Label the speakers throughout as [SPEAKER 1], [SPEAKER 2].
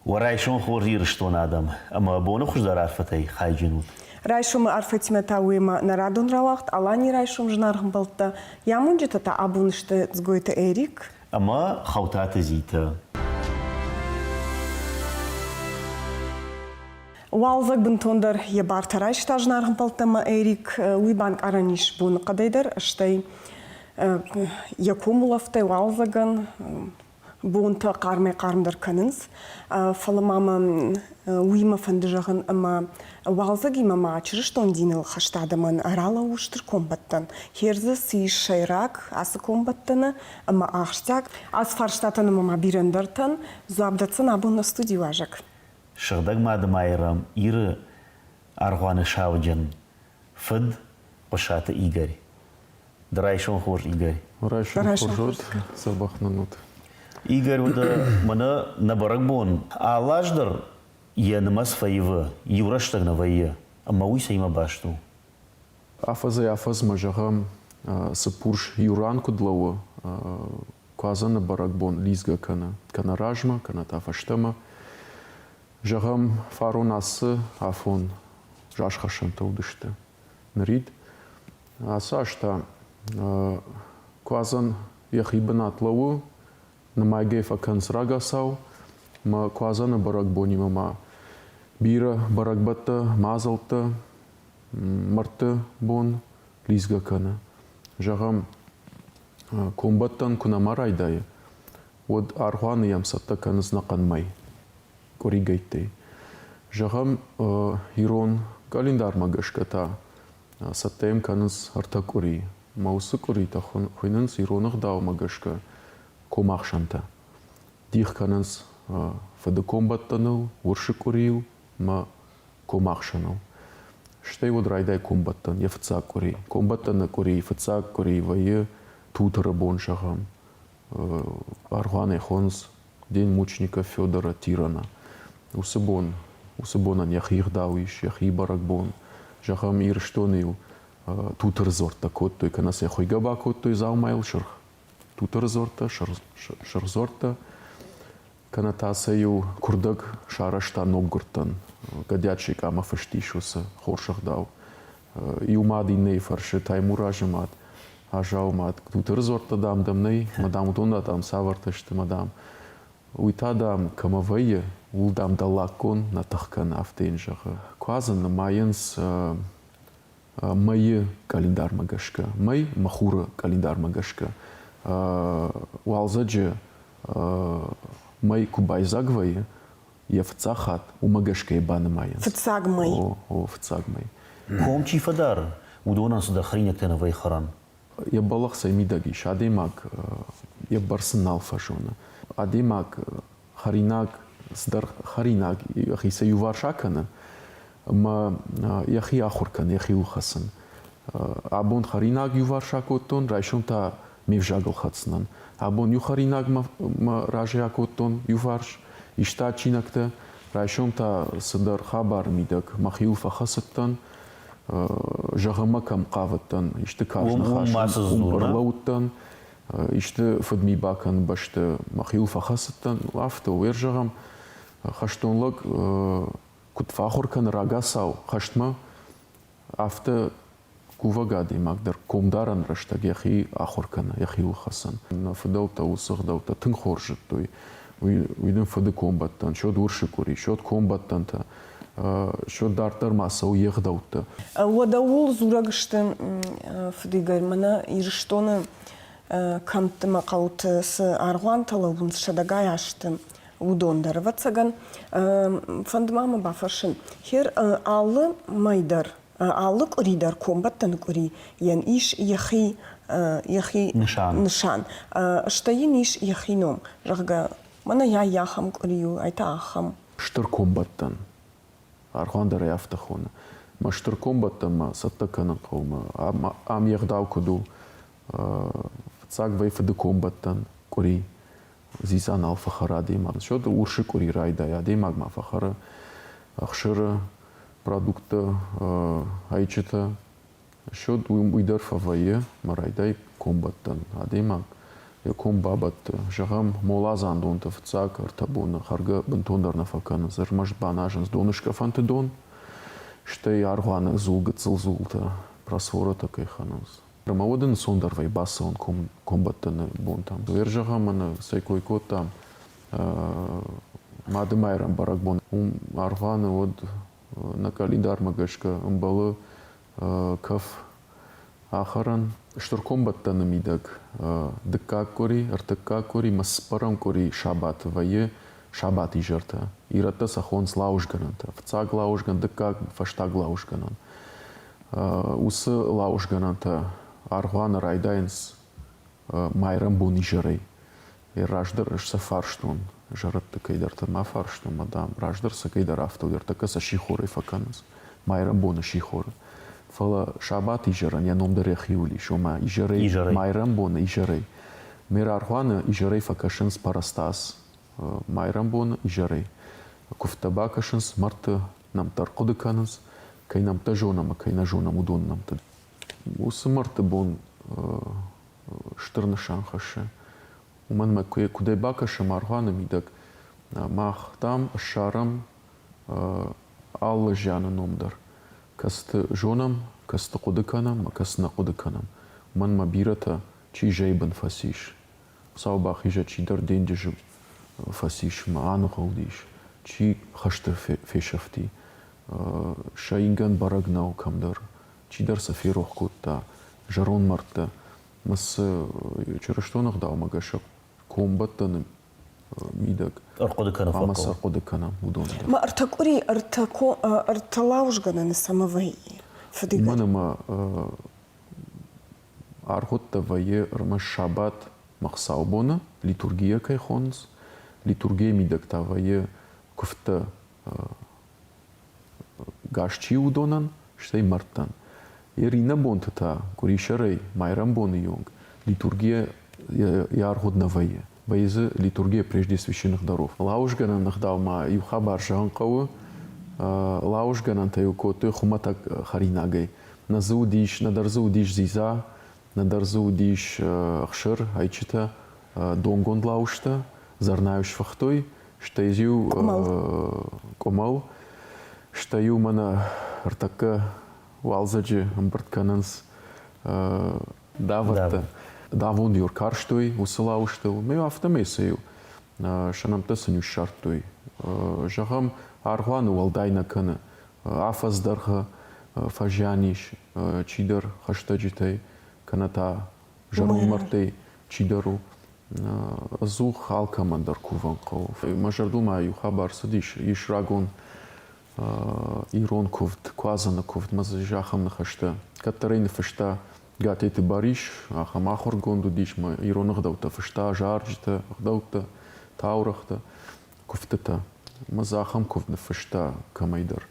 [SPEAKER 1] Уӕ райсом хорз Ирыстоны адӕм ӕмӕ боны хуыздӕр арфӕтӕй хайджын ут!
[SPEAKER 2] Райсомы арфӕтимӕ та уемӕ нӕ радон рауагъд Аланийы райсом зынаргъ ӕмбӕлттӕ. Йӕ амонджытӕ та абон сты Дзгойты Эрик
[SPEAKER 1] ӕмӕ Хӕутаты Зитӕ.
[SPEAKER 2] Уалдзӕг бынтондӕр йӕ бартӕ райста зынаргъ ӕмбӕлттӕ ӕмӕ Эрик уый банкъарӕн ис боныхъӕдӕй дӕр, стӕй йӕ комулӕфтӕй уалдзӕгӕн бонтӕ хъармӕй-хъармдӕр кӕнынц. Фӕлӕ ма мӕ уыимӕ фӕнды зӕгъын, ӕмӕ уалдзӕгимӕ ма чырыстон диныл хӕст адӕмӕн ралӕууы стыр комбӕттӕн. Хердзы цы ис сӕйраг ацы комбӕттӕны ӕмӕ ахсджиаг ацы фарстатӕн ӕмӕ ма бирӕ ӕндӕртӕн дзуапп дӕтдзӕн абон нӕ студийы уазӕг.
[SPEAKER 1] Сыгъдӕг Мады Майрӕм Иры аргъуаны сауджын фыд Хъуысаты Игорь. Ды райсом хорз, Игорь.
[SPEAKER 3] Райсом хорз уыд, дзӕбӕх нын уыд.
[SPEAKER 1] Игорь уыд мӕнӕ нӕ бӕрӕгбон. Алы аз дӕр йӕ нымӕц фӕивы, иу рӕстӕг нӕ вӕййы, ӕмӕ уый цӕимӕ баст у?
[SPEAKER 3] Афӕдзӕй-афӕдзмӕ, зӕгъӕм, Цыппурс иу ран куыд лӕууы, Куадзӕны бӕрӕгбон лидзгӕ кӕны, кӕнӕ размӕ, кӕнӕ та фӕстӕмӕ. Зӕгъӕм, фарон ацы афон зазхӕссӕнтӕ уыдысты. Нырид ацы аз та Куадзӕн йӕхи бынат лӕууы, нымайгӕ фӕкӕнынц рагацау. Мӕ Куадзӕны бӕрӕгбонимӕ ма бирӕ бӕрӕгбӕттӕ, мадзӕлттӕ, мӕрдты бон лидзгӕ кӕны. Зӕгъӕм, комбӕттӕн куы нӕма райдайы, уӕд аргъуаны йӕм цӕттӕ кӕнынц ӕнӕхъӕн мӕй, къуыригӕйттӕй. Зӕгъӕм, ирон къӕлиндармӕ гӕсгӕ та цӕттӕ йӕм кӕнынц ӕртӕ къуыри. Ӕмӕ уыцы къуыритӕ хуыйнынц ирон ӕгъдаумӕ гӕсгӕ комахсӕнтӕ. Дих кӕнынц фыды комбӕттӕныл, урсы къуырийыл ӕмӕ комахсӕныл. Стӕй уӕд райдайы комбӕттӕн йӕ фыццаг къуыри. Комбӕттӕны къуыри фыццаг къуыри вӕййы Тутыры бон, зӕгъӕм. Аргъуанӕй хонынц День мученика Федора Тирана. Уыцы бон, уыцы бонӕн йӕхи ӕгъдау ис, йӕхи бӕрӕгбон. Зӕгъӕм, Ирыстоны-иу тутыры дзуӕрттӕ кодтой, кӕнӕ сӕ хуыйгӕ бакодтой дзаумайыл сырх тутыры дзуӕрттӕ, сырх дзуӕрттӕ. Кӕнӕ та сӕ-иу куырдӕг сарӕзта ноггуырдтӕн. Гӕдиат Секъамӕ фыст ис уыцы хорз ӕгъдау. Иу мад иннӕйы фӕрсы, Таймуразы мад, Азауы мад, тутыры дзуӕрттӕ, дам, дӕм нӕй, мӕ, дам, уыдон да, дам, цавӕртӕ сты, мӕ, дам. Уый та, дам, кӕмӕ вӕййы, ууыл, дам, дӕллаггон нӕ тых кӕны, афтӕ йын зӕгъы. Куадзӕн нымайынц мӕйы къӕлиндармӕ гӕсгӕ, мӕй ӕмӕ хуры къӕлиндармӕ гӕсгӕ. Уалдзӕджы мӕй куы байдзаг вӕййы, йӕ фыццаг хатт, уымӕ гӕсгӕ йӕ банымайынц.
[SPEAKER 2] Фыццаг мӕй?
[SPEAKER 3] О, о, фыццаг мӕй.
[SPEAKER 1] Ком чи фӕдары, уыдонӕн цыдӕр хӕринӕгтӕ нӕ вӕййы хӕрӕн.
[SPEAKER 3] Йӕ бӕллӕх цӕй мидӕг ис, адӕймаг йӕ бӕрц ын нал фӕзоны. Адӕймаг хӕринаг, цыдӕр хӕринаг йӕхицӕй иуварс акӕны ӕмӕ йӕхи ахуыр кӕны, йӕхиуыл хӕцын. Абон хӕринаг иуварс акодтон, райсом та ме взагыл хӕцдзынӕн. Абон иу хӕринаг мӕ разӕй акодтон иуварс, иста чинӕгтӕ, райсом та цыдӕр хабары мидӕг мӕхиуыл фӕхӕцыдтӕн, зӕгъынмӕ кӕм хъавыдтӕн, исты карз ныхас уым ӕрлӕууыдтӕн, исты фыдми бакӕныны бӕсты мӕхиуыл фӕхӕцыдтӕн, афтӕ уӕр зӕгъӕм, хӕстон лӕг куыд фӕахуыр кӕны рагацау хӕстмӕ, афтӕ кувӕг адӕймаг дӕр комдарӕн рӕстӕг йӕхи ахуыр кӕны, йӕхиуыл хӕцын. Нӕ фыдӕлтӕ уыцы ӕгъдӕуттӕ тынг хорз зыдтой. Уый дын фыды комбӕттӕн, сёд урсы къуыри, сёд комбӕттӕнтӕ, сёд дарддӕр ма цӕуы йе гъдӕуттӕ.
[SPEAKER 2] Уӕдӕ ууыл дзурӕг сты фыд Игорь, мӕнӕ Ирыстоны кӕмтты мӕ хъӕуты цы аргъуантӕ лӕууынц сӕдӕгай азты, уыдон дӕр, ӕвӕццӕгӕн. Фӕнды ма мӕ бафӕрсын, хер алы мӕй дӕр, алы къуыри дӕр комбӕттӕны къуырийӕн ис йӕхи йӕхи
[SPEAKER 1] нысан.
[SPEAKER 2] нысан. Стӕй йын ис йӕхи ном, зӕгъгӕ, мӕнӕ йай ахӕм къуыри у, ай та ахӕм.
[SPEAKER 3] Стыр комбӕттӕн. Аргъуан дӕр ӕй афтӕ хоны. Мӕ стыр комбӕттӕнмӕ цӕттӕ кӕнын хъӕуы мӕ. Ам йе гъдау куыд у? Фыццаг вӕййы фыды комбӕттӕн къуыри. Дзидза нал фӕхӕры адӕймаг. Сёд урсы къуыри райдайы, адӕймаг ма фӕхӕры ӕхсыры продукттӕ, ӕйчытӕ. Сёд уый дӕр фӕвӕййы мӕ райдай комбӕттӕн. Адӕймаг. Йӕ ком бабӕтты. Зӕгъӕм, моладзандонты фыццаг ӕртӕ боны хӕргӕ бынтондӕр нӕ фӕкӕнынц, ӕрмӕст баназынц доныскъӕфӕнты дон, стӕй аргъуаны дзул гыццыл дзултӕ, просворотӕ кӕй хӕрынц. Ӕмӕ уӕд ӕнцондӕр вӕййы бацӕуын комбӕттӕны бонтӕм. Гъер зӕгъӕм, мӕнӕ цӕй кой кодтам, Мады Майрӕм бӕрӕгбон. Уым аргъуаны уӕд нӕ къӕлиндармӕ гӕсгӕ ӕмбӕлы кӕф ахӕрӕн. Стыр комбӕттӕны мидӕг дыккаг къуыри, ӕртыккаг къуыри мӕ цыппӕрӕм къуыри сабаты вӕййы сабатизӕртӕ. Ирӕттӕ сӕ хонынц лауызгӕнӕнтӕ. Фыццаг лауызгӕнӕн, дыккаг, фӕстаг лауызгӕнӕн. Уыцы лауызгӕнӕнтӕ аргъуаны райдайынц майрӕмбон изӕрӕй. Раздӕр ӕз сӕ фарстон, зӕрӕдты кӕйдӕрты ма фарстон, ӕмӕ, дам, раздӕр сӕ кӕйдӕр афтӕ уыд, ӕртӕккӕ сӕ сихорӕй фӕкӕнынц, майрӕмбоны сихоры. Фӕлӕ сабат изӕрӕн йӕ ном дӕр йӕхиуыл ис, ома изӕрӕй,
[SPEAKER 1] Изӕрӕй.
[SPEAKER 3] майрӕмбоны изӕрӕй. Ме раргъуаны изӕрӕй фӕкӕсынц парастас, майрӕмбоны изӕрӕй. Куывдтӕ бакӕсынц, мӕрдты нӕмттӕ ӕрхъуыды кӕнынц, кӕй нӕмттӕ зонӕм ӕмӕ кӕй нӕ зонӕм, уыдоны нӕмттӕ. Уыцы мӕрдты бон стыр нысан хӕссы. Уымӕн ӕмӕ куыдӕй бакӕсӕм аргъуаны мидӕг, мах, дам, ссарӕм алы зианы ном дӕр. Кӕцыты зонӕм, кӕцыты хъуыды кӕнӕм ӕмӕ кӕцы нӕ хъуыды кӕнӕм. Уымӕн ӕмӕ бирӕтӕ чи зӕйы бын фӕцис, Хуыцау бахизӕд, чидӕр денджызы фӕцис ӕмӕ аныгъуылдис, чи хӕсты фесӕфти. Сӕ ингӕн бӕрӕг нӕу кӕмдӕр. Чидӕр сӕ ферох кодта, зӕронд мӕрдтӕ. Мӕ цы чырыстон ӕгъдаумӕ гӕсгӕ комбӕттӕны мидӕг
[SPEAKER 1] ӕрхъуыды кӕнын
[SPEAKER 3] ӕмӕ сӕ ӕрхъуыды кӕнӕм уыдон дӕр.
[SPEAKER 2] Ма ӕртӕ къуыри ӕртӕ лауызгӕнӕны цӕмӕ вӕййы? Фыдыгӕд.
[SPEAKER 3] Уымӕн ӕмӕ аргъуыдтӕ вӕййы ӕрмӕст сабат ӕмӕ хуыцаубоны, литургия кӕй хонынц. Литургийы мидӕг та вӕййы куывдтӕ гас чи у, уыдонӕн, стӕй мӕрдтӕн. Йе иннӕ бонты та, къуырисӕрӕй майрӕмбоны онг, литургия йӕ аргъуыд нӕ вӕййы. Вӕййы дзы литургия прежде священных даров. Лауызгӕнӕн ӕгъдау ма иу хабар зӕгъын хъӕуы. Лауызгӕнӕнтӕ-иу кодтой хуымӕтӕг хӕринагӕй. Нӕ дзы уыдис, нӕдӕр дзы уыдис дзидза, нӕдӕр дзы уыдис ӕхсыр, ӕйчытӕ, донгонд лауызтӕ, зӕрнайы сфыхтой, стӕй дзы-иу къуымӕл, стӕй-иу мӕнӕ ӕртӕккӕ уалдзӕджы ӕмбырд кӕнынц давӕттӕ. Давон-иу ӕркарстой уыцы лауызтыл, ӕмӕ-иу афтӕмӕй сӕ-иу сӕ нӕмттӕ сын-иу ссардтой. Зӕгъӕм, аргъуаны уӕлдай нӕ кӕны. Афӕдз дӕргъы фӕзиан ис чидӕр хӕстӕджытӕй, кӕнӕ та зӕронд мӕрдтӕй чидӕр у. Ӕдзух алкӕмӕн дӕр кувӕн хъӕуы. Мӕ зӕрдыл ма иу хабар цыдис, ис рагон ирон куывд, куадзӕны куывд, мӕ дзы ахӕм ныхӕстӕ. Кӕддӕр ӕй ныффыста Гатеты Барис, ахӕм ахуыргонд уыдис, мӕ ирон ӕгъдӕуттӕ фыста, зарджытӕ, ӕгъдӕуттӕ, таурӕгътӕ, куывдтытӕ. Мӕ дзы ахӕм куывд ныффыста кӕмӕйдӕр.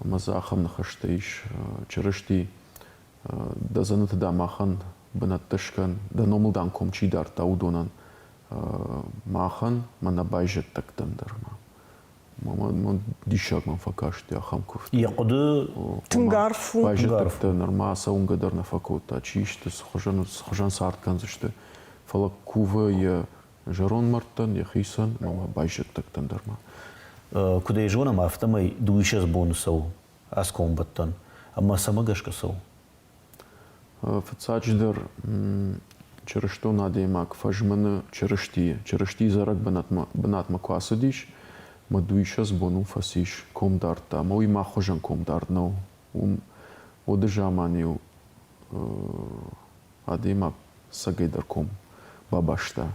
[SPEAKER 3] Ӕмӕ дзы ахӕм ныхӕстӕ ис, Чырысти, дӕ дзӕнӕты дӕ махӕн бынӕттӕ скӕн, дӕ номыл дӕм ком чи дардта, уыдонӕн махӕн, мӕ нӕ байзӕддӕгтӕн дӕр ма. Мӕ диссаг мӕм фӕкасти ахӕм куывд.
[SPEAKER 1] Йӕ хъуыды
[SPEAKER 2] тынг арф у.
[SPEAKER 3] Байзӕддӕгтӕ нырма цӕуынгӕ дӕр нӕ фӕкодта, чи сты, цы хуызӕн, цы хуызӕн цард кӕндзысты. Фӕлӕ кувы йӕ зӕронд мӕрдтӕн, йӕхицӕн ӕмӕ байзӕддӕгтӕн дӕр ма.
[SPEAKER 1] Куыд ӕй зонӕм, афтӕмӕй дыууиссӕдз боны цӕуы ацы комбӕттӕн. Ӕмӕ цӕмӕ гӕсгӕ цӕуы?
[SPEAKER 3] Фыццаджыдӕр, чырыстон адӕймаг фӕзмыны Чырыстийы. Чырыстийы зарӕг бынатмӕ, бынатмӕ куы ацыдис, мӕ дыууиссӕдз бон уым фӕцис, ком дардта. Ӕмӕ уый мах хуызӕн комдард нӕу. Уым уӕды заман-иу адӕймаг цӕгӕйдӕр ком бабаста.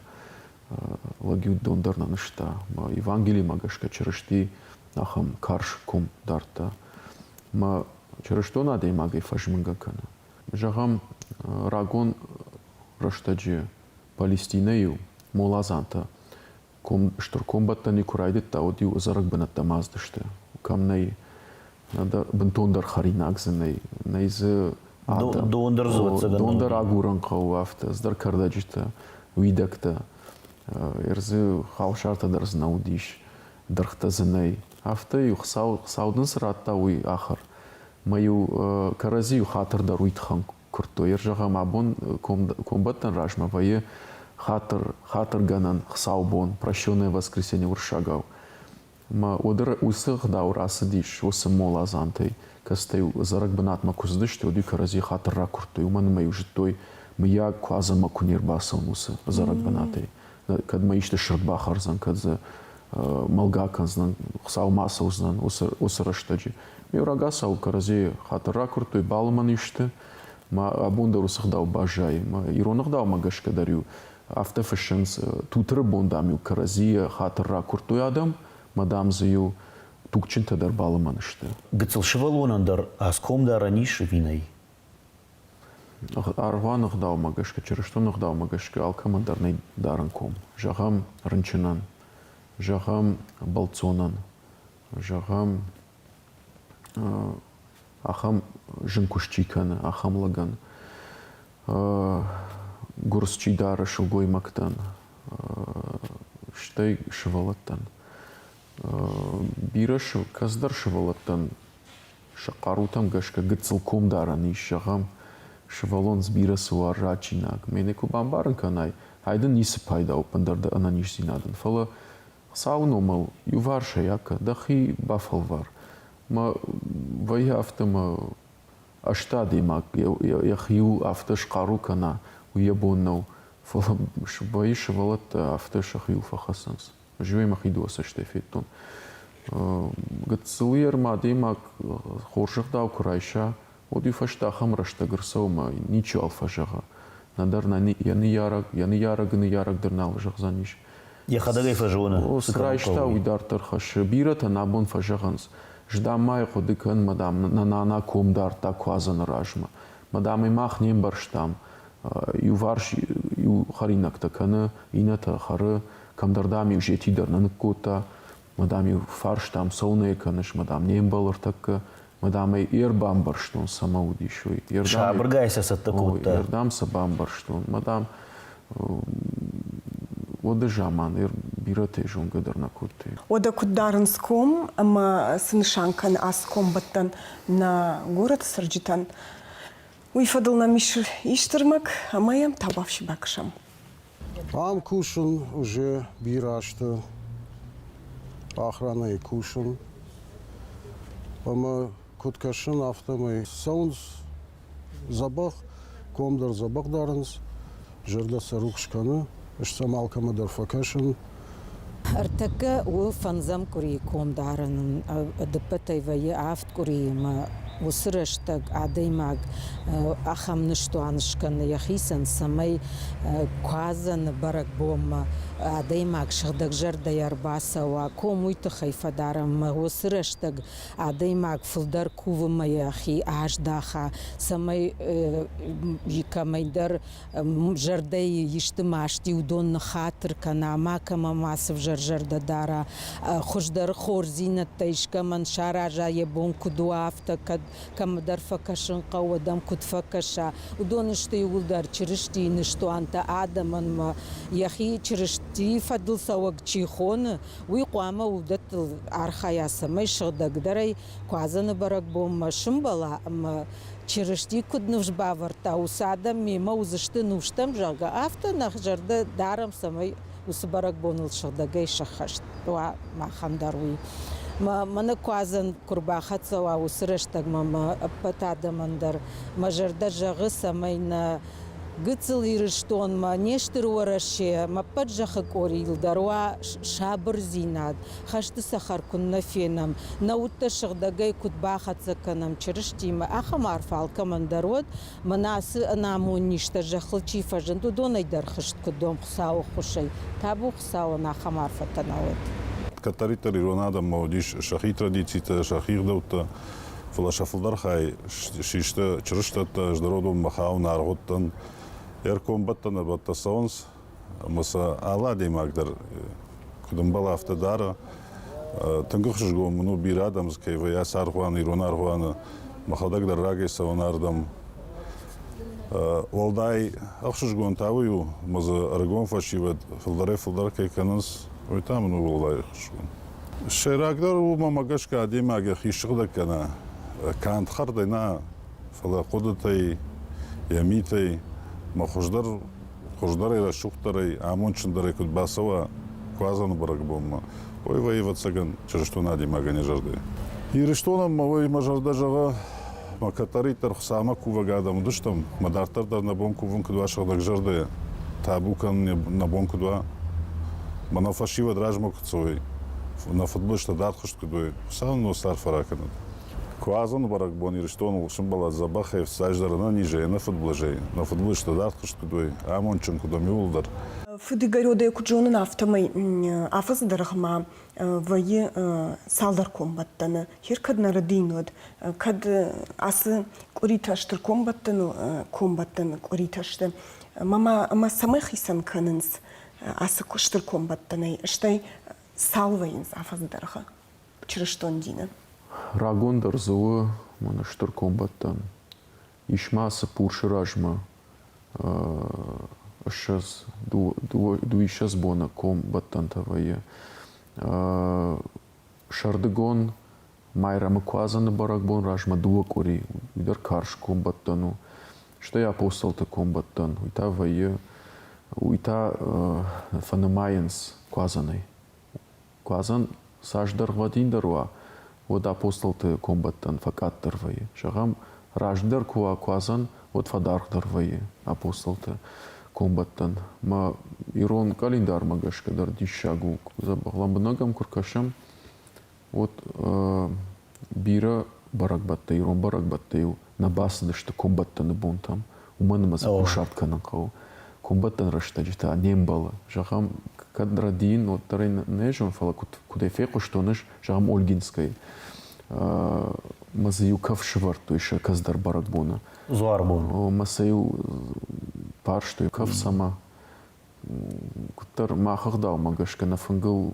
[SPEAKER 3] Лӕг-иу дон дӕр нӕ нызта. Мӕ Евангелимӕ гӕсгӕ Чырысти ахӕм карз ком дардта. Мӕ чырыстон адӕймагӕй фӕзмынгӕ кӕны. Зӕгъӕм, рагон рӕстӕджы Палестинӕ-иу моладзантӕ ком, стыр комбӕттӕн куы райдыдта, уӕд-иу ӕдзӕрӕг бынӕттӕм ацыдысты. Кӕм нӕй, бынтондӕр хӕринаг дзы нӕй, нӕй дзы адӕм.
[SPEAKER 1] Дон дӕр дзы
[SPEAKER 3] Дон дӕр агурын хъӕуы афтӕ, цыдӕр кӕрдӕджытӕ, уидӕгтӕ. Ӕрдзы халсартӕ дӕр дзы нӕ уыдис, дыргътӕ дзы нӕй. Афтӕ-иу Хуыцау, Хуыцау дын цы радта, уый ахӕр. Мӕ-иу кӕрӕдзи-иу хатыр дӕр уый тыххӕн куырдтой. Зӕгъӕм, абон комбӕттӕн размӕ вӕййы. Хатыр, хатыргӕнӕн хуыцаубон, прощенное воскресенье уырыссагау. Ӕмӕ уӕдӕр уыцы ӕгъдау рацыдис уыцы моладзантӕй, кӕцытӕ-иу ӕдзӕрӕг бынатмӕ куы цыдысты, уӕд-иу кӕрӕдзи хатыр ракуырдтой, уымӕн ӕмӕ-иу зыдтой, мыййаг, куадзӕнмӕ куы не рбацӕуын уыцы ӕдзӕрӕг бынатӕй. Кӕд мӕ исты сырд бахӕрдзӕн, кӕд дзы мӕлгӕ кӕндзынӕн, Хуыцау ма ацӕудзынӕн уыцы рӕстӕджы. Ме рагацау кӕрӕдзийы хатыр ракуырдтой, балымӕн исты, мӕ абон дӕр уыцы ӕгъдау баззайы. Мӕ ирон ӕгъдаумӕ гӕсгӕ дӕр-иу афтӕ фыссынц, Тутыры бон, дам-иу кӕрӕдзийы хатыр ракуырдтой адӕм, мӕ, дам, дзы-иу тугджынтӕ дӕр балымӕн сты.
[SPEAKER 1] Гыццыл сывӕллонӕн дӕр аском дарӕн ис ӕви нӕй?
[SPEAKER 3] Аргъуаны ӕгъдаумӕ гӕсгӕ, чырыстон ӕгъдаумӕ гӕсгӕ алкӕмӕн дӕр нӕй дарын ком. Зӕгъӕм, рынчынӕн, зӕгъӕм, бӕлццонӕн, зӕгъӕм, ахӕм зын куыст чи кӕны, ахӕм лӕгӕн, гуырдз чи дары сылгоймӕгтӕн, стӕй сывӕллӕттӕн. Бирӕ кӕцыдӕр сывӕллӕттӕн сӕ хъарутӕм гӕсгӕ гыццыл комдарӕн ис, зӕгъӕм, сывӕллон бирӕ цы уа рачинаг. Мӕнӕ куы бамбарын кӕнай, ай дын ницы пайда у ӕппындӕр дӕ ӕнӕниздзинадӕн, фӕлӕ Хуыцауы номыл иуварсӕй акӕ, дӕхи бафӕлвар. Мӕ вӕййы афтӕ мӕ ӕсты адӕймаг йӕхиуыл афтӕ схъару кӕна, уый йӕ бон нӕу. Фӕлӕ вӕййы сывӕллӕттӕ афтӕ сӕхиуыл фӕхӕцынц. Ӕз уый мӕхи дыууӕ цӕстӕй федтон. Гыццыл ермӕ адӕймаг хорз ӕгъдау куы райса, уӕд уый фӕстӕ ахӕм рӕстӕг ӕрцӕуы ӕмӕ ничиуал фӕзӕгъы. Нӕдӕр йӕ ныййарӕг, йӕ ныййарӕгы ныййарӕг дӕр нал зӕгъдзӕнис.
[SPEAKER 1] Йӕхӕдӕг ӕй фӕзоны.
[SPEAKER 3] Цы райста, уый дарддӕр хӕссы. Бирӕтӕн абон фӕзӕгъынц, Здам ма йӕ хъуыды кӕн, мадам, нӕ нана ком дардта куадзӕны размӕ. Мадам ӕй мах не мбӕрстам. Иуварс иу хӕринӕгтӕ кӕны, иннӕтӕ хӕры, кӕмдӕр, дам-иу зети дӕр нӕ ныккодта. Мадам-иу фарстам, цӕуылнӕ йӕ кӕныс, мадам, не мбӕлы ӕртӕккӕ. Мадам ӕй ӕрбамбӕрстон, цӕмӕ уыдис, уый.
[SPEAKER 1] Сабыргай сӕ цӕттӕ кодта.
[SPEAKER 3] Ӕрдӕм сӕ бамбӕрстон. Мадам, уӕды заман бирӕтӕй зонгӕ дӕр нӕ кодтой.
[SPEAKER 2] Уӕдӕ куыд дарынц ком ӕмӕ цы нысан кӕны ацы комбӕттӕн нӕ горӕты цӕрджытӕн, уый фӕдыл нӕм ис исты ӕрмӕг ӕмӕ йӕм табуафси бакӕсӕм.
[SPEAKER 4] Ам кусын уже бирӕ азты, охранӕйы кусын. Ӕмӕ куыд кӕсын, афтӕмӕй цӕуынц дзӕбӕх, ком дӕр дзӕбӕх дарынц, зӕрдӕ сӕ рухс кӕны, ӕз сӕм алкӕмӕ дӕр фӕкӕсын.
[SPEAKER 5] Ӕртӕккӕ у фӕндзӕм къуырийы комдарӕн, ӕдыппӕтӕй вӕййы авд къуырийы ӕмӕ уыцы рӕстӕг адӕймаг ахӕм ныстуан скӕны йӕхицӕн, цӕмӕй куадзӕны бӕрӕгбонмӕ адӕймаг сыгъдӕгзӕрдӕйӕ ӕрбацӕуа, ком уый тыххӕй фӕдарӕм ӕмӕ уыцы рӕстӕг адӕймаг фылдӕр кувынмӕ йӕхи аздаха, цӕмӕй кӕмӕйдӕр зӕрдӕйы исты маст уыдон ныххатыр кӕна, макӕмӕ мацы взӕр зӕрдӕ дара, хуыздӕр хорздзинӕдтӕ искӕмӕн сараза, йӕ бон куыд уа, афтӕ кӕд кӕмӕдӕр фӕкӕсын хъӕуы, уӕд ӕм куыд фӕкӕса. Уыдон сты иууылдӕр Чырыстийы ныстуантӕ адӕмӕн ӕмӕ йӕхи Чырыстийы фӕдыл цӕуӕг чи хоны, уый хъуамӕ уыдӕттыл архайа, цӕмӕй сыгъдӕгдӕрӕй Куадзӕны бӕрӕгбонмӕ сымбӕла ӕмӕ Чырысти куыд ныфс бавӕрдта, уыцы адӕм мемӕ уыдзысты нустӕм, зӕгъгӕ, афтӕ нӕ зӕрдӕ дарӕм, цӕмӕй уыцы бӕрӕгбоныл сыгъдӕгӕй сӕххӕст уа махӕн дӕр уый. Мӕнӕ Куадзӕн куы рбахӕццӕ уа, уыцы рӕстӕгмӕ мӕ ӕппӕт адӕмӕн дӕр мӕ зӕрдӕ зӕгъы, цӕмӕй нӕ гыццыл Ирыстонмӕ, не стыр Уӕрӕсе, мӕ ӕппӕт зӕххы къорийыл дӕр уа сабырдзинад, хӕсты цӕхӕр куыннӕ фенӕм, нӕ удтӕ сыгъдӕгӕй куыд бахӕццӕ кӕнӕм Чырыстимӕ, ахӕм арфӕ алкӕмӕн дӕр уӕд, мӕнӕ ацы ӕнамонд низтӕ зӕххыл чи фӕзынд, уыдонӕй дӕр хызт куыд дом Хуыцауы ххуысӕй. Табу Хуыцауӕн, ахӕм арфӕтӕ нӕ уӕд.
[SPEAKER 6] Кӕддӕриддӕр ирон адӕммӕ уыдис сӕхи традицитӕ, сӕхи ӕгъдӕуттӕ, фӕлӕ сӕ фылдӕр хай систы чырыстӕттӕ, ӕз дӕр уыдонмӕ хауын аргъуыдтӕн. Ӕркомбӕттӕн ӕрбадтӕ цӕуынц, ӕмӕ сӕ алы адӕймаг дӕр куыд ӕмбӕлы, афтӕ дары. Тынг ӕхсызгон мын у, бирӕ адӕм дзы кӕй вӕййы ацы аргъуаны, ирон аргъуаны. Мӕхӕдӕг дӕр рагӕй цӕуын ардӕм. Уӕлдай ӕхсызгон та уый у, ӕмӕ дзы ӕрыгон фӕсивӕд фылдӕрӕй-фылдӕр кӕй кӕнынц, уый та мын у уӕлдай ӕхсызгон. Сӕйрагдӕр у, мӕмӕ гӕсгӕ, адӕймаг йӕхи сыгъдӕг кӕна канд хӕрдӕй нӕ, фӕлӕ хъуыдытӕй, йӕ митӕй. Мӕ хуыздӕр Хуыздӕрӕй, рӕсугъддӕрӕй, амондджындӕрӕй куыд бацӕуа Куадзӕны бӕрӕгбонмӕ, уый вӕййы, ӕвӕццӕгӕн, чырыстон адӕймагӕн йӕ зӕрдӕйы. Ирыстонӕн ма уый мӕ зӕрдӕ зӕгъы, мӕ кӕддӕриддӕр Хуыцаумӕ кувӕг адӕм уыдыстӕм, мӕ дарддӕр дӕр нӕ бон кувын куыд уа сыгъдӕг зӕрдӕйӕ, табу кӕнын нӕ бон куыд уа, мӕ нӕ фӕсивӕд размӕ куыд цӕуой, нӕ фыдбылызтӕ дард хызт куыд уой, Хуыцау нын уыцы арфӕ ракӕнӕд. Куадзӕны бӕрӕгбон Ирыстоныл сымбӕлӕд дзӕбӕхӕй, фыццаджыдӕр ӕнӕнизӕй, ӕнӕфыдбылызӕй, нӕ фыдбылызтӕ дард хызт куыд уой, амондджын куыд уӕм иууылдӕр.
[SPEAKER 2] Фыд Игорёдӕй куыд зонын, афтӕмӕй афӕдзы дӕргъы вӕййы цалдӕр комбӕттӕны. Хир кӕд нӕ рӕдийын уӕд, кӕд ацы къуыритӕ стыр комбӕттӕны комбӕттӕны къуыритӕ сты, ӕмӕ цӕмӕй хицӕн кӕнынц ацы стыр комбӕттӕнӕй, стӕй цал вӕййынц афӕдзы дӕргъы чырыстон дины?
[SPEAKER 3] Рагондӕр дзы у мӕнӕ стыр комбӕттӕн. Ис ма Цыппурсы размӕ ссӕдз, дыууиссӕдз боны комбӕттӕнтӕ вӕййы. Сӕрдыгон Майрӕмы куадзӕны бӕрӕгбон размӕ дыууӕ къуыри, уый дӕр карз комбӕттӕн у. Стӕй апостолты комбӕттӕн, уый та вӕййы, уый та фӕнымайынц куадзӕнӕй. Куадзӕн цас дӕргъвӕтиндӕр уа, уӕд апостолты комбӕттӕн фӕкъаддӕр вӕййы. Зӕгъӕм, раздӕр куы уа куадзӕн, уӕд фӕдаргъдӕр вӕййы апостолты комбӕттӕн. Мӕ ирон къӕлиндармӕ гӕсгӕ дӕр диссаг у, дзӕбӕх лӕмбынӕг ӕм куы ркӕсӕм, уӕд бирӕ бӕрӕгбӕттӕ, ирон бӕрӕгбӕттӕ-иу нӕ бацыдысты комбӕттӕны бонтӕм, уымӕн ӕмӕ дзы кусарт кӕнын хъӕуы. Комбӕттӕн рӕстӕджы та не мбӕлы. Зӕгъӕм, кӕд рӕдийын, уӕддӕр ӕй нӕ зонын, фӕлӕ куыд ӕй фехъуыстон ӕз, зӕгъӕм, Ольгинскӕйы мӕ дзы-иу кӕф сывӕрдтой сӕ кӕцыдӕр бӕрӕгбоны.
[SPEAKER 1] Дзуарбон.
[SPEAKER 3] Мӕ сӕ-иу фарстой кӕф цӕмӕ. Куыддӕр мах ӕгъдаумӕ гӕсгӕ нӕ фынгыл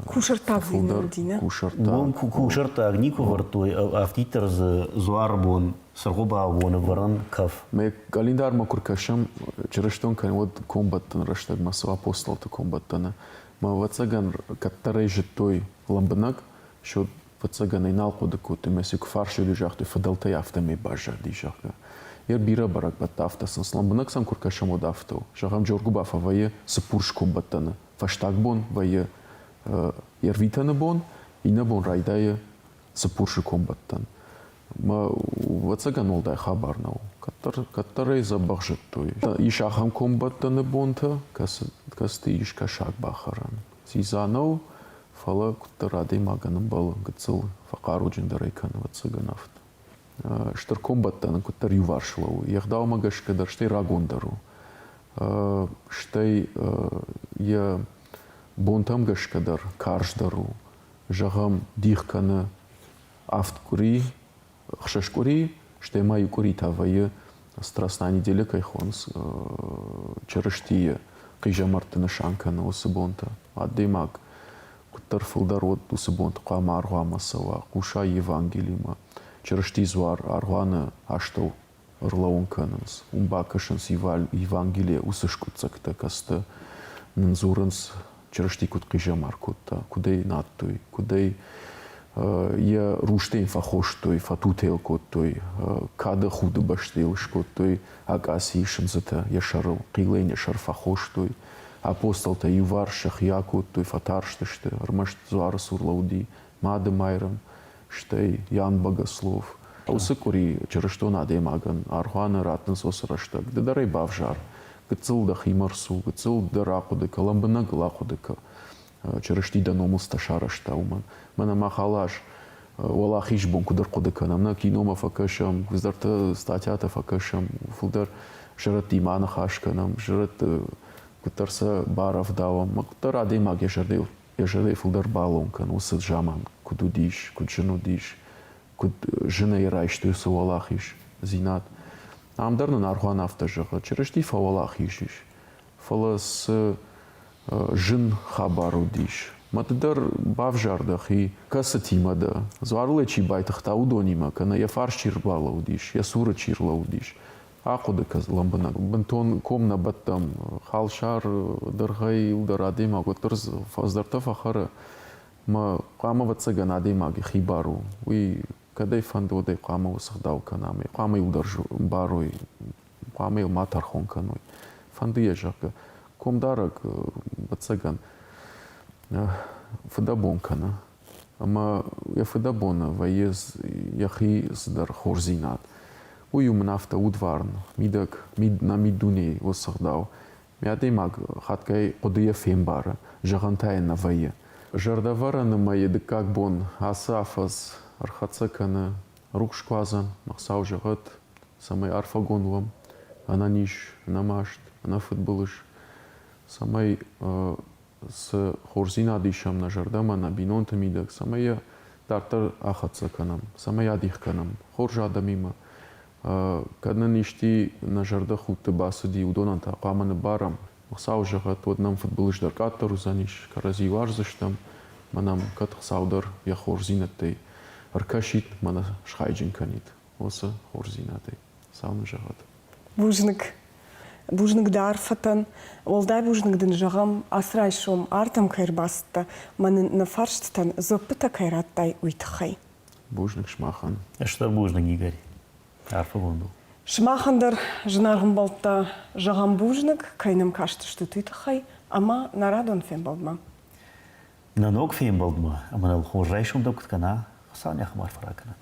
[SPEAKER 2] Кусӕрттаг уыди,
[SPEAKER 1] Уым кусӕрттаг никуы вӕрдтой, афтиддӕр дзы дзуарбон, цыргъобауы вӕрӕн кӕф.
[SPEAKER 3] Мӕ къӕлиндармӕ куы ркӕсӕм, чырыстон кӕн, уӕд комбӕттӕны рӕстӕгмӕ цы апостолты комбӕттӕны. Мӕ ӕвӕццӕгӕн, кӕддӕр ӕй зыдтой лӕмбынӕг, сӕ ӕвӕццӕгӕн ӕй нал хъуыды кодтой, мӕ сӕ куы фарстой, загътой, фыдӕлтӕй афтӕмӕй баззади, зӕгъгӕ. Йӕ бирӕ бӕрӕгбӕттӕ афтӕ сын лӕмбынӕг сӕм куы ркӕсӕм, уӕд афтӕ у. Зӕгъӕм, Джоргуыба фӕвӕййы цыппурс комбӕттӕны. Фӕстаг бон вӕййы йе рвитӕны бон, иннӕ бон райдайы Цыппурсы комбӕттӕн. Мӕ ӕвӕццӕгӕн уӕлдай хабар нӕу. Кӕддӕр, кӕддӕр ӕй дзӕбӕх зыдтой. Ис ахӕм комбӕттӕны бонтӕ, кӕцыты ис кӕсаг бахӕрӕн. Дзидза нӕу, фӕлӕ куыддӕр адӕймагӕн ӕмбӕлы, гыццыл фӕхъаруджындӕр ӕй кӕны, ӕвӕццӕгӕн афтӕ. Стыр комбӕттӕны куыддӕр иуварс лӕууы. Йе гъдаумӕ гӕсгӕ дӕр стӕй рагондӕр у. Стӕй йӕ бонтӕм гӕсгӕ дӕр карздӕр у. Зӕгъӕм, дих кӕны авд къуыри, ӕхсӕз къуыри, стӕй ма иу къуыри та вӕййы Страстная неделя кӕй хонынц, Чырыстийы хъизӕмӕртты нысан кӕны уыцы бонтӕ. Адӕймаг куыддӕр фылдӕр уӕд уыцы бонты хъуамӕ аргъуанмӕ цӕуа, хъуса Евангелимӕ. Чырыстийы дзуар аргъуаны астӕу ӕрлӕууын кӕнынц. Уым бакӕсынц Евангелие уыцы скъуыддзӕгтӕ, кӕцытӕ нын дзурынц, Чырысти куыд хъизӕмар кодта, куыд ӕй надтой, куыд ӕй йӕ рустӕ йын фӕхостой, фӕтутӕ йыл кодтой, кады худы бӕсты йыл скодтой акъацийы сындзытӕ йӕ сӕрыл, хъилӕй йын йӕ сӕр фӕхостой. Апостолтӕ иуварс сӕхи акодтой, фӕтарстысты, ӕрмӕст дзуары цур лӕуди Мады Майрӕм, стӕй Ян Богослов. Уыцы къуыри чырыстон адӕймагӕн аргъуаны раттынц уыцы рӕстӕг. Ды дӕр ӕй бавзар. Гыццыл дӕхимӕ рцу, гыццыл дӕр ахъуыды кӕ, лӕмбынӕг ыл ахъуыды кӕ. Чырысти дӕ номыл цытӕ сарӕзта, уымӕн. Мӕнӕ мах алы аз Уӕлахиз бон куыд ӕрхъуыды кӕнӕм, нӕ киномӕ фӕкӕсӕм, куыддӕрты статьятӕ фӕкӕсӕм, фылдӕр зӕрӕдтимӕ аныхас кӕнӕм, зӕрӕдты куыддӕр сӕ барӕвдауӕм, куыддӕр адӕймаг йӕ зӕрдӕйыл йӕ зӕрдӕйы фылдӕр балон кӕн, уыцы заман куыд уыдис, куыд зын уыдис, куыд зынӕй райстой уыцы уӕлахиздзинад. Ам дӕр нын аргъуан афтӕ зӕгъы, Чырысти фӕуӕлахиз ис, фӕлӕ цы зын хабар уыдис. Мӕ ды дӕр бавзар дӕхи, кӕцытимӕ дӕ, дзуарыл ӕй чи байтыгъта, уыдонимӕ, кӕнӕ йӕ фарс чи рбалӕууыдис, йӕ цуры чи рлӕууыдис. Ахъуыды кӕн лӕмбынӕг. Бынтон ком нӕ бӕттӕм. Халсар дыргъӕй дӕр адӕймаг уӕддӕр фӕздӕртӕ фӕхӕры. Мӕ хъуамӕ, ӕвӕццӕгӕн, адӕймаги хибар у. Уый кӕд ӕй фӕнды, уӕд ӕй хъуамӕ уыцы гъдау кӕна. Хъуамӕ иу дӕр барой, хъуамӕ йыл ма тӕрхон кӕной. Фӕнды йӕ, зӕгъгӕ, комдарӕг, ӕвӕццӕгӕн, фыдӕбон кӕны. Ӕмӕ йӕ фыдӕбоны вӕййы йӕхи цыдӕр хорздзинад. Уый у мын афтӕ удварн, мидӕг, мид, нӕ миддунейы уыцы гъдау. Мӕ адӕймаг хатгай хъуыдыйӕ фембары, зӕгъӕн та йын нӕ вӕййы. Зӕрдӕвӕрӕны мӕйы дыккаг бон ацы афӕдз ӕрхӕццӕ кӕны рухс куадзӕн, Хуыцау зӕгъӕд, цӕмӕй арфӕгонд уӕм, ӕнӕниз, ӕнӕмаст, ӕнӕфыдбылыз, цӕмӕй цы хорздзинад исӕм нӕ зӕрдӕмӕ, нӕ бинонты мидӕг, цӕмӕй йӕ дарддӕр ахӕццӕ кӕнӕм, цӕмӕй адих кӕнӕм хорз адӕмимӕ. Кӕд нын исти нӕ зӕрдӕхудты бацыди, уыдонӕн та хъуамӕ ныббарӕм. Хуыцау зӕгъӕд, уӕд нӕм фыдбылыз дӕр къаддӕр уыдзӕнис, кӕрӕдзи уарздзыстӕм, мӕ нӕм кӕд Хуыцау дӕр йӕ хорздзинӕдтӕй ӕркӕсид, мӕ нӕ схайджын кӕнид уыцы хорздзинадӕй. Хуыцау нын зӕгъӕд.
[SPEAKER 2] Бузныг. Бузныг дӕ арфӕтӕн. Уӕлдай бузныг дын зӕгъӕм, ацы райсом ардӕм кӕй ӕрбацыдтӕ, мӕ нын нӕ фарстытӕн дзуӕппытӕ кӕй радтай, уый тыххӕй.
[SPEAKER 3] Бузныг сымахӕн.
[SPEAKER 1] Стыр бузныг, Игорь. Арфӕгонд у.
[SPEAKER 2] Сымахӕн дӕр, зынаргъ ӕмбӕлттӕ, зӕгъӕм бузныг, кӕй нӕм кастыстут, уый тыххӕй ӕмӕ нӕ радон фембӕлдмӕ.
[SPEAKER 1] Нӕ ног фембӕлдмӕ ӕмӕ ныл хорз райсом дӕр куыд кӕна, Хуыцау нӕ ахӕм арфӕ ракӕнӕд.